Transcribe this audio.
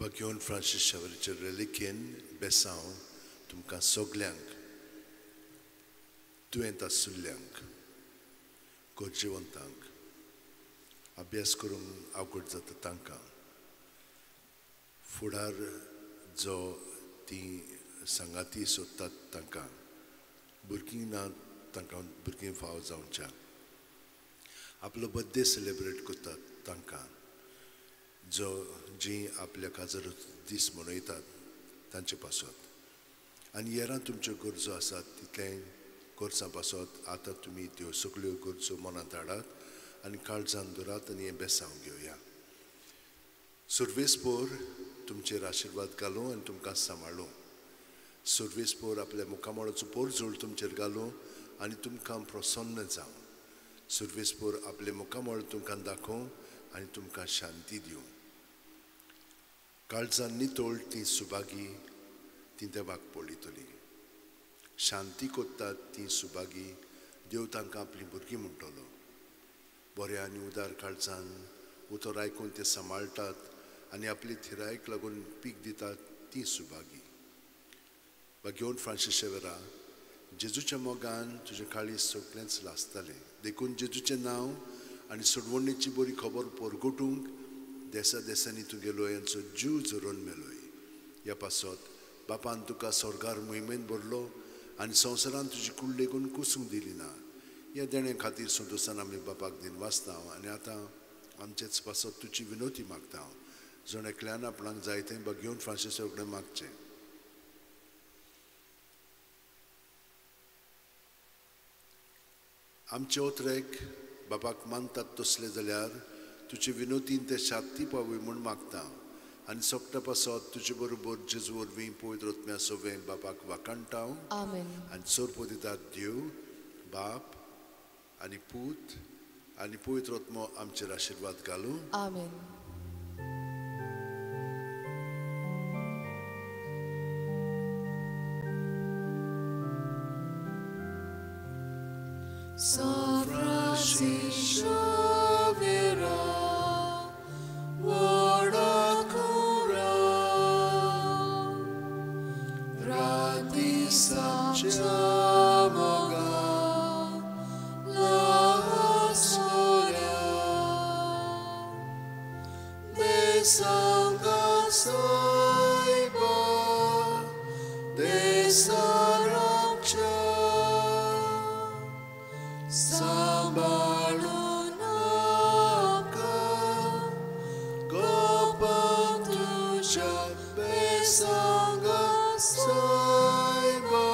बाग्योन Francis शावरीचे रेलिकेन बेसांव तुमकां सगल्यांक दुयेंत आसुल्ल्यांक गरजेवंतांक अभ्यास करूंक आवड जाता तांकां फुडार जो ती सांगाती सोदतात तांकां भुरगीं ना तांकां भुरगीं फाव जावच्या आपलो बर्थडे सेलेब्रेट करतात तांकां जो जी आपल्या काजार दीस मनयतात तांचे पासत आनी हेरां तुमच्यो गरजो आसात तितलें गरजां पासत आतां तुमी त्यो सगळ्यो गरजो मनांत हाडात आनी काळजान दवरात आनी हें बेसांव घेवया. सुर्वेस पोर तुमचेर आशिर्वाद घालूं आनी तुमकां सांबाळूं. सुर्वेस पोर आपल्या मुखामळाचो पोरजोळ तुमचेर घालूं आनी तुमकां प्रसन्न जावं. सुर्वेस पोर आपले मुखामळ तुमकां दाखोवं आनी तुमकां शांती दिवं. काळजान नितळ ती सुभागी ती देवाक पळयतली. शांती कोत्तात ती सुभागी देव तांकां आपलीं भुरगीं म्हणटलो. बऱ्या आनी उदार काळजान उतर आयकून ते सांबाळटात आनी आपली थिरायक लागून पीक दितात ती सुभागी. बाग्योन फ्रांसीस शेवरा जेजूच्या मोगान तुजें काळीज सगळेंच लासतालें देखून जेजूचें नांव आनी सोडवणेची बरी खबर परगटूंक देसा देसांनी तुगेलो यांचो जीव झरोवन मेलोय. ह्या पासत बापान तुका स्वर्गार मोहिमेन भरलो आनी संवसारान तुजी कूड लेगून कुसूंक दिली ना. ह्या देण्या खातीर संतोशान आमी बापाक दिनवासता आनी आतां आमचेच पासत तुजी विनवती मागता. जण एकल्यान आपणाक जाय तें बाग्योन फ्रांसीस कडेन मागचें. आमचे ओतरेक बापाक मानतात तसले जाल्यार तुजे विनोदीन ते शांती पावय म्हूण मागता आनी सोपटा पासत तुजे बरोबर जेजू वरवीं पवित्र आत्म्या सवें बापाक वाखाणटा. आनी सोरपोदितात देव बाप आनी पूत आनी पवित्र आत्मो आमचेर आशिर्वाद घालूं. आमेन. San Francis Xavier, व्हडा कुरा, रातीसाच्या मोगान लासोऱ्या, बेसांगा सायबा, देसारामच्या सांबाळून आमकां गोपां तुज्या बेसांगा सायबा.